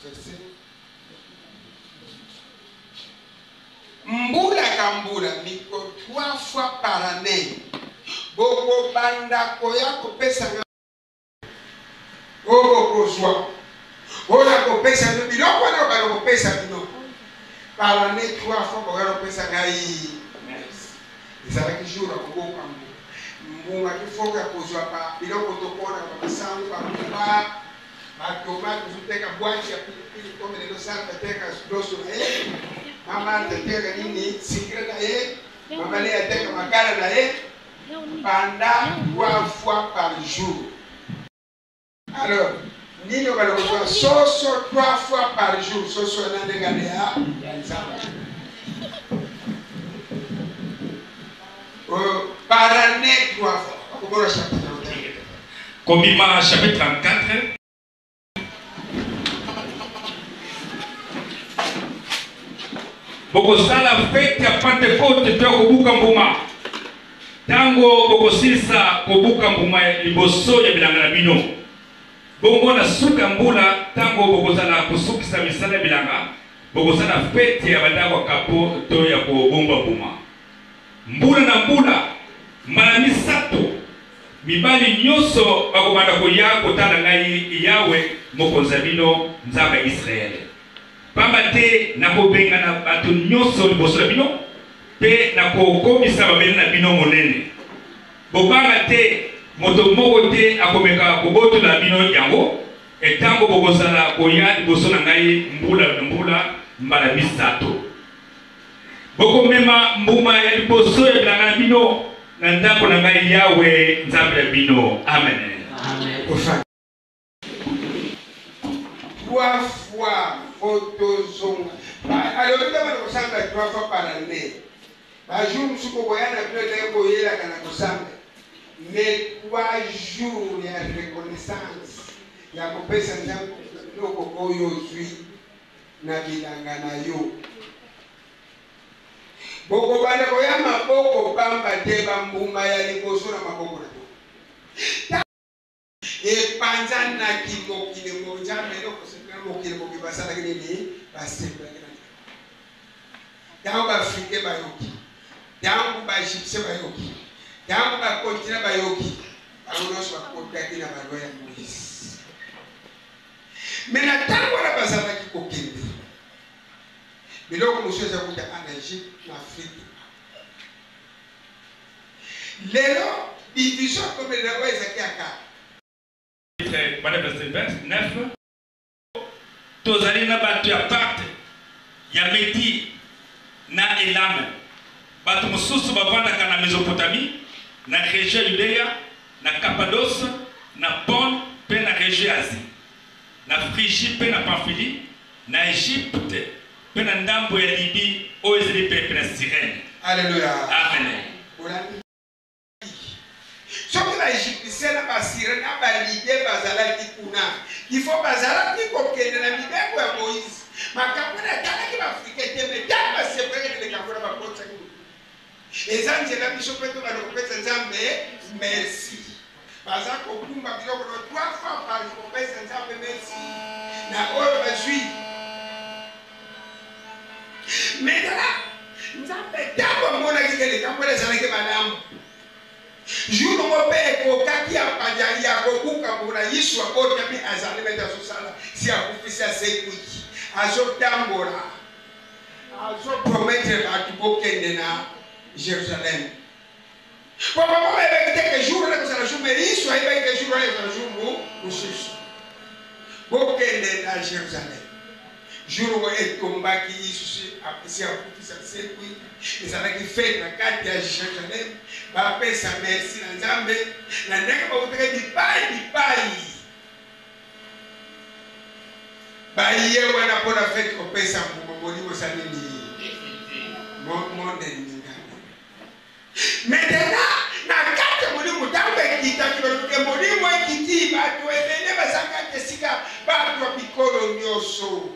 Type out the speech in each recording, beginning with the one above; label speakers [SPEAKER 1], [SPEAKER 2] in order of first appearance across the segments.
[SPEAKER 1] Verset. Mbula ka mbula, miko trois fois par année, bokobanda koya kopesa nga oyo bokozwa, oyo nakopesa bino, biloko wana bokobanda kopesa bino par année trois fois, bokoya kopesa ngai merci. Ezalaki jour ya koboka mbuma, mbuma kifoko ya kozwa ba biloko tokona, ba masangu, ba mbuma, Ba tomate ozo teka boite ya pilipili comme lelo Sandra ateka loso na ye, ma Marthe ateka nini sucre na ye, mama Lea ateka makala na ye pendant trois fois par jour. Alors nini obanda kozwa soso trois fois par jour, soso wana ndenge ane ya Nzambe. Par année trois fois. Okomona chapitre.
[SPEAKER 2] Kobima chapitre 34. Bokosala fete ya Pantekote to ya kobuka mbuma ntango bokosilisa kobuka mbuma liboso ya bilanga na bino. Bongo na suka ya mbula, ntango bokozala kosukisa misala ya bilanga, bokosala fete ya bandako ya kapo to ya kobomba mbuma. Mbula na mbula, mbala misato, mibali nyonso bakobanda koya kotala ngai Yawe, Mokonzi na bino, Nzambe ya Isalaele. Pamba te nakobengana bato nyonso liboso na bino mpe nakokomisa mabele na bino monene. Bobanga te, moto moko te akomeka kobotola bino yango, tango bokozala koya liboso na ngai mbula na mbula mbala misato. Bokomema mbuma ya liboso ya bilanga na bino na ndako na ngai Yawe, Nzambe na bino. Amen.
[SPEAKER 1] Amen. Trois fois fotozonga alobi ntango na kosambela trois fois par année bajour mosusu kokoya na bino ndenge boyelaka na kosambela mais trois jours ya reconnaissance ya kopesa nzambe biloko oyo ozwi na bilanga na yo. Bokobanda koya maboko pamba te, bambuma ya liboso na maboko na yo. Epanzanaki mokili mobimba. Nzambe eloko sepela mokili mobimba basalaki nini? Basepelaki na likambo. Ntango ba-Africain bayoki, ntango ba-Egyptien bayoki, ntango ba-continent bayoki, bango nyonso bakotaki na ba-loi ya Moïse. Mais na tango wana bazalaki kokende, biloko mosusu eza kuta en Egypte na Afrique. Lelo division ekomi na oyo ezalaki ya kala.
[SPEAKER 2] Banda verset 29. Tozali na bato ya Parte, ya Medi na Elame. Bato mosusu bavandaka na Mezopotamie, na regio ya Yudea, na Kapadose, na Pont mpe na regio ya Asie, na Frigie mpe na Pamfilie, na Egypte mpe na ndambo ya Libi oyo ezali penepene na Sirene.
[SPEAKER 1] Alleluia.
[SPEAKER 2] Amen.
[SPEAKER 1] Olandi? Soki ba Egyptien na ba Syrien na ba Libyen bazalaki kuna, il faut bazalaki kokende na mibeko ya Moïse. Makambo wana etalaki ba Africain te, mais tango ba separaki na likambo wana bakotisaki motu. Eza nzela biso mpe tobanda kopesa Nzambe merci. Baza kokumba biloko na trois fois par jour kopesa Nzambe merci na oyo bazwi. Mais tala, Nzambe ntango amonaki ke likambo wana ezalaki malamu, jour moko mpe ekokaki ya ya kobuka mbula, Yesu abotami, azali mete azosala, si akufi si asekwi, azotambola, azopromettre bato bokende na Jerusalem. Po bango bayebaki te ke jour wana ekozala jour, mais Yesu ayebaki ke jour wana ekozala jour mosusu. Bokende na Jerusalem. Jour oyo etombaki Yesu si apesi akufisa sekwi, ezalaki fete na kati ya Jerusalem, bapesa merci na Nzambe na ndenge bawutaki bipai bipai baye wana mpo na fete kopesa mbuma molimo esa nini monde eningani. Maintenant, na kati ya molimo, ntango ekitaki, balobi te molimo ekiti, bato ebele baza kati esika, bato ya bikolo nyonso.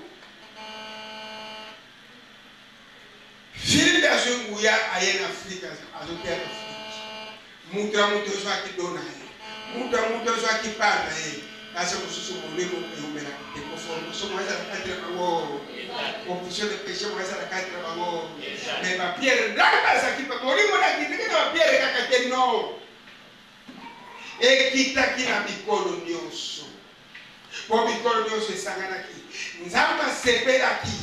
[SPEAKER 1] Filipe azwi nguya, aye na Afrika, azoteya na Afriki. Moto ya moto azwaki do na ye, moto ya moto azwaki part na ye, kasi mosusu molimo eumelaka te koforme. liboso moyen ezala kati na bango. Confession de péché moyen ezala kati na bango. Mais bapierre ndenge bazalaki mpe molimo na kitaki na bapierre kaka te, non, ekitaki na bikolo nyonso, mpo bikolo nyonso esanganaki. Nzambe asepelaki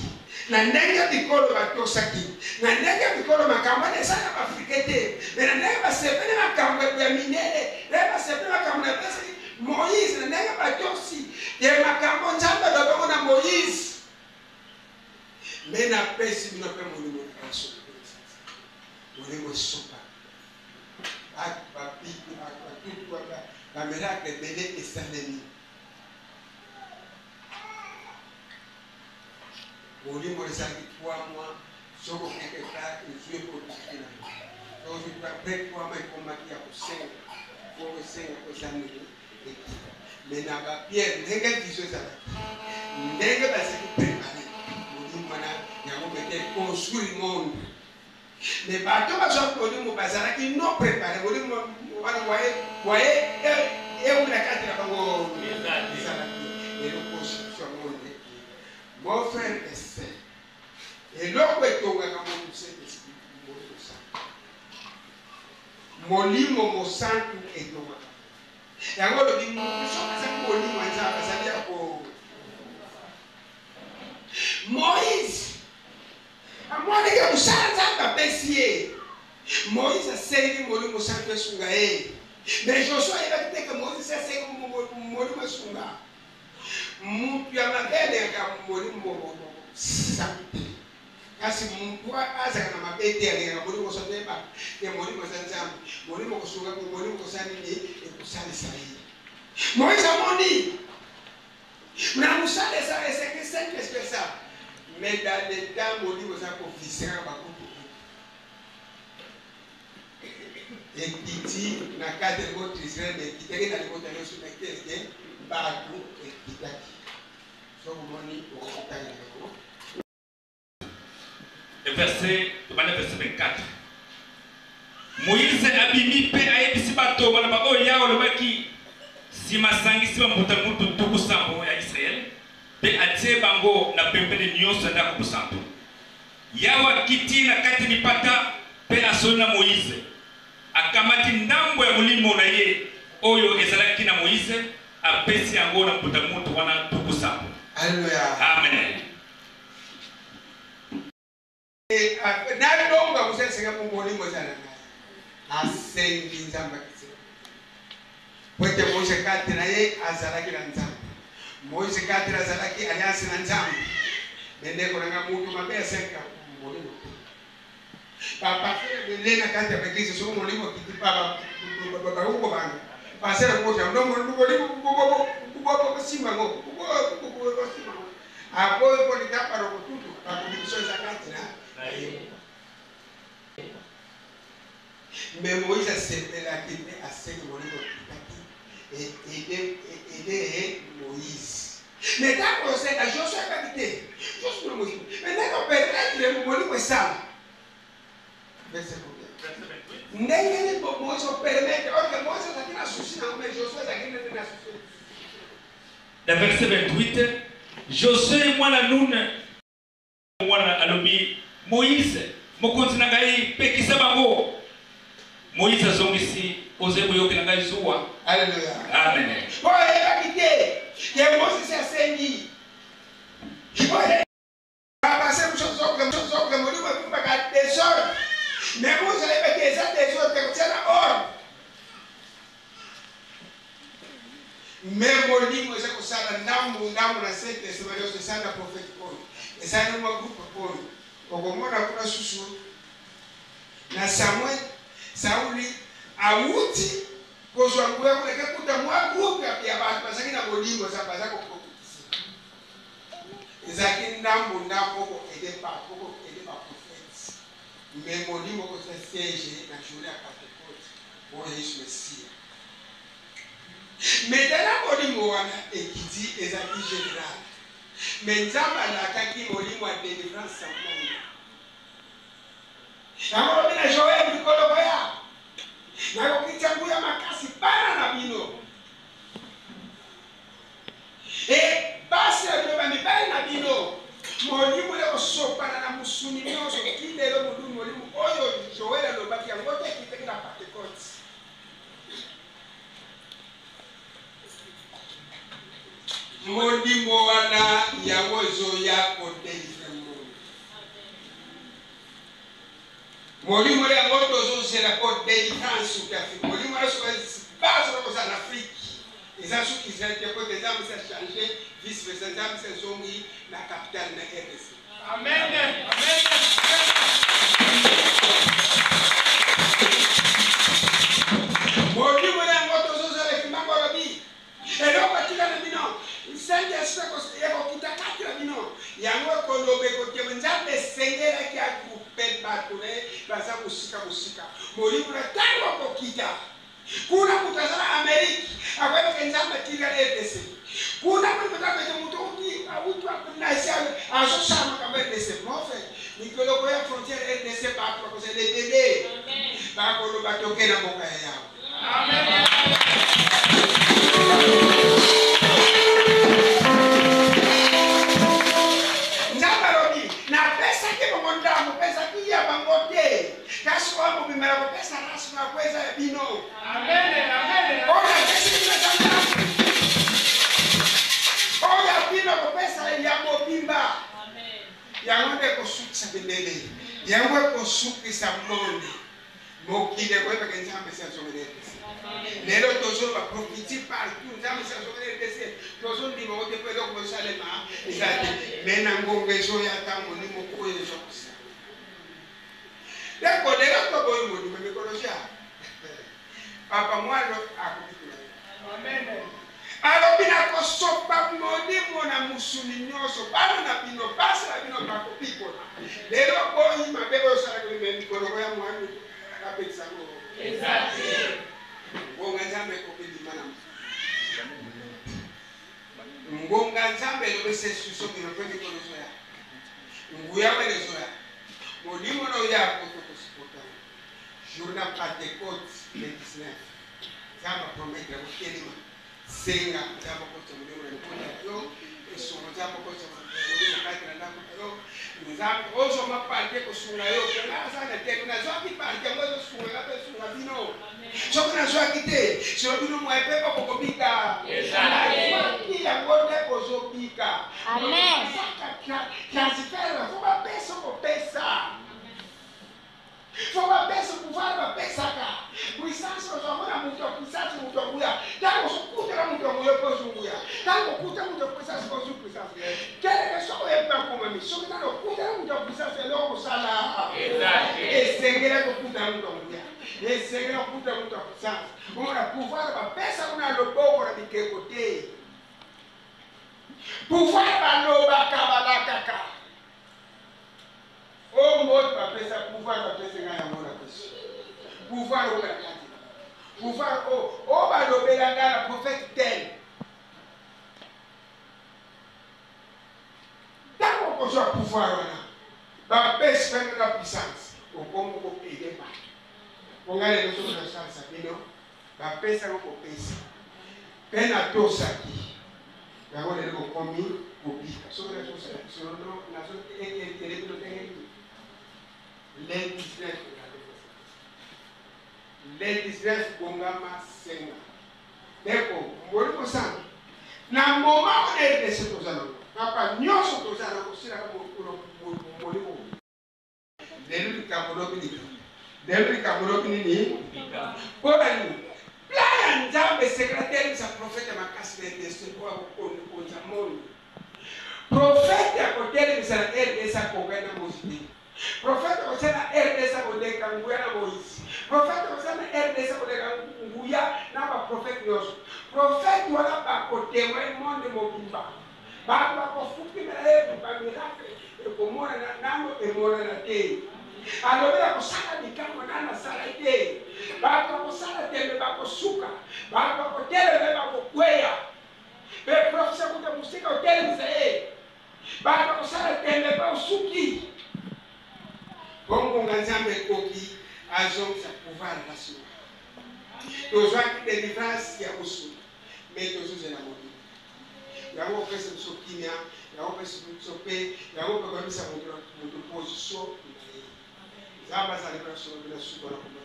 [SPEAKER 1] na ndenge bikolo batosaki, na ndenge bikolo makambo wana eza na baafrike te, me na ndenge basepeli makambo ya minene, ndenge basepeli makambo na pesaki Moïse, na ndenge batosi ye makambo Nzambe alobango na Moïse. Me napesi bino mpe molimo na biso, molimo esopa bato babiki, bato batutu, bamiracle ebele esalemi. Molimo ezalaki 3 mois, soki okeke ta ezwi ekotiki na yo, soki après 3 mois ekomaki ya kosenga, po kosenga koza nini ekita. Me na bapierre, ndenge vision ezalaki, ndenge bazalaki prépare molimo wana, yango mete construire monde. Me bato bazwaki molimo bazalaki non prépare. Molimo wana waye ewi na kati na bango ezalaki eloko construction monde. Mon frère et sœur, eloko etongaka moto Saint-Esprit, Molimo Santu. Molimo Mosantu etongaka yango. Olobi motu soki azali molimo ya Nzambe, azali ya ko Moïse amonaki mosala Nzambe apesi ye. Moïse asengi Molimo Santu esunga ye, mais Josue ayebaki te ke Moïse asengi Molimo esunga. Mutu ya mabe alingaka Molimo Santu te, kasi mutu azalaka na mabe te alingaka Molimo Santu. Yeba ke Molimo eza Nzambe. Molimo kosunga, molimo kosala nini, ekosalisa ye. Moïse amoni na mosala eza esenge Saint Esprit esa, mais dans le temps molimo eza kovisaka bakutu ekiti na kati ya libota Israel, me ekitaki na libota nyonso, na kelke bato ekitaki. Soki omoni, okokitaki na yango.
[SPEAKER 2] Verset, tobanda verset 24. Moïse abimi mpe ayebisi bato maloba oyo Yawe alobaki. Nsima asangisi bambuta mutu 70 ya Israele mpe atie bango na pembeni nyonso ya ndako bosantu. Yawe akiti na kati lipata mpe asoli na Moïse. Akamati ndambo ya molimo na ye oyo ezalaki na Moïse, apesi yango na mbuta mutu wana 70.
[SPEAKER 1] Alleluya.
[SPEAKER 2] Amen.
[SPEAKER 1] Nalonga kosalisa molimo eza na ngai. Asengi Nzambe akitisa, po ete Moïse kati na ye azalaki na Nzambe. Moïse kati na azalaki alliance na Nzambe. Me ndeko na ngai, mutu mabe asengaka molimo te. Bapasteur ebele na kati ya baeglise, soki molimo akiti, bakokobanga pasteur akokota no molimo simbango simbango, akoyi kolita parokotutu bakonviction eza kati na ye. Me Moïse asepelaki mpe asengi molimo akitaki aide Moïse. Me ntango osenga, Josue ayebaki te Josue na Moïse, me ndenge opermettre molimo esala. Verset combien? Ndenge nini Moïse opermettre or que Moïse azalaki na souci nango, mais Josue azalaki nde na souci?
[SPEAKER 2] Na verset 28, Josue mwana Nun wana alobi: Moïse, mokonzi na ngai, pekisa bango. Moïse azongisi: ozali koyokela ngai zuwa.
[SPEAKER 1] Alleluya.
[SPEAKER 2] Amen.
[SPEAKER 1] Po ayebaki te ke Moses asengi. Bapase mosusu, molimo ekumbaka désordre, mais Moïse ayebaki eza désordre te, kotia na ordre. Me molimo eza kosala ndambu ndambu na Saint Testament nyonso. Esala na prophète oyo, esali mwa groupe oyo okomona kuna susu na Samuel. Sauli awuti kozwa nguya kuna, ekuta mwa groupe ya bato bazalaki na molimo, eza baza koprophétise. Ezalaki ndambu ndambu okoaider bato, okoaider baprophète. Me molimo kotia siège na journée ya Pentecôte oyo Yesu Mesiya. Me tala, molimo wana ekiti, ezalaki général. Me Nzambe alakaki molimo ya délivrance ya monde. Yango lobi na Joel: mikolo koya, nakokitisa nguya makasi bana na bino e basi na bino bamibali. Molimo ekosopana na mosuni nyonso ti lelo. Molimo, molimo oyo Joel alobaki yango te ekitaki na Pentecote. Molimo wana yango ezoya kodélivrer monde. Molimo yango tozozela po délivrance soki Afrique. Molimo wana soki base bakozala na Afrique, eza soki Israel te, po te Nzambe esi achange vice versa. Nzambe esi azongi na capitale na RDC.
[SPEAKER 3] Amen. Amen.
[SPEAKER 1] Molimo na yango tozozela. Kimbangu alobi eloko atika na bino, Saint Esprit ekokita kati na bino, yango ekoloba, ekotema. Nzambe esengelaki agroupe bato na ye baza mosika mosika. Molimo na ntango akokita kuna, moto aza na Amerike akoyebaka Nzambe atika na RDC kuna. Moto moto auti nasi azosala makambo RDC. Mon frère, mikolo koya, frontière RDC, bato bakozala ebele, bakoloba toke na mboka ya Yawe.
[SPEAKER 3] Amen.
[SPEAKER 1] Nzambe alobi napesaki bango ndambo, opesaki ya bango te, kasi oyo mobimela kopesa rasi na ko eza ya bino.
[SPEAKER 3] Amen. Amen.
[SPEAKER 1] Oyo napesi bino eza ndambo, oyo ya bino kopesa ya mobimba. Yango nde ekosukisa bendele, yango ekosukisa monde. Mokili ekoyebaka Nzambe esi azongeli RDC. Lelo tozoloba prophétie partout, Nzambe esi azongeli RDC. Tozondima ngo te, mpo eloko bosalema eza te. Me na ngonga ezoya, ntango molimo oyo ezokosala ndeko, lelo toboyi molimo, mikolo ja papa mwana akobikula.
[SPEAKER 3] Amen.
[SPEAKER 1] Alobi nakosopa molimo na musuni nyonso, bana na bino, basi na bino bakobikola. Lelo boyi mabe oyo osalaki, me mikolo koya mwami apekisango ngonga Nzambe ekokendima na ngonga. Nzambe elobi se suso bino mpe mikolo ezoya, nguya wana ezoya, molimo na oyo akoki kosupporta. Jour na Pentecôte le 19, Nzambe apromettre kotelema, senga Nzambe akotisa molimo na likolo na yo, esongo Nzambe akotisa molimo kati na ndako na yo. Nzambe ozwama parti kosunga yo mpenga aza na te. Nazwaki parti, yango ezosunga nga mpe esunga bino. Soki nazwaki te, sino bino mwaye mpe bokokobika. Nazwaki yango nde bozobika.
[SPEAKER 4] Amen.
[SPEAKER 1] Transfert, faut bapesa, kopesa, faut bapesa pouvoir. Bapesaka puissance, ozwango na moto ya puissance, moto ya nguya. Ntango ozokutana moto ya nguya mpo ozwi nguya, ntango okuta moto ya puissance mpo ozwi puissance. Keleke soki oyebi makomami, soki ntango okutana moto ya puissance, eloko kosala esengeli kokutana moto ya nguya, esengeli kokutana moto ya puissance. Omona pouvoir bapesa kuna loboko na bikeko te. Pouvoir balobaka, balakaka oyo mboto bapesa. Pouvoir bapesa ngai, yango napesi pouvoir oyo na kati, pouvoir oyo oyo balobela ngai na prophète tel. Ntango okozwa pouvoir wana bapesi bana na puissance, okomi kokede bato. Po ngai lelo soki nasalisa bino, bapesaka kopesa mpe natosaki yango, lelo bokomi kobika. Soki nazosala biso, nazoekele bino ndenge nini? Le 19, le 19, bongama, senga ndeko molimo sango na moma oyo RDC toza nango. Papa nyonso toza na kosilaka molimo. Lelo likambo, lobi likambo, lelo likambo, lobi nini? Mpona nini? Plan ya Nzambe secrétaire sa prophète makasi na RDC oyo akokonza monde. Prophète akotelemisa na RDC akokai na Moïse te. Prophète akotia na RDC akoleka nguya na Moïse. Prophète akotia na RDC akoleka nguya na baprophète nyonso. Prophète wana bakotémoin monde mobimba, bato bakofukimela ye, bamiracle ekomonana nano emonana te. Alobela kosala likambo nano asala te. Bato bakosala tembe, bakosuka, bato bakotelema, bakokweya. Mpe professeur kuta mosika otelemisa ye, bato bakosala tembe mpe osuki. Bongonga Nzambe ekoki azongisa pouvoir na nsima. Tozwaki délivrance ya mosuni, mais tozozela molimo yango kopesa biso kimia yango. kopesa biso mpe yango mpe koyebisa moto na moto position na ye. Nzambe azali na solo mpe na suka na komona.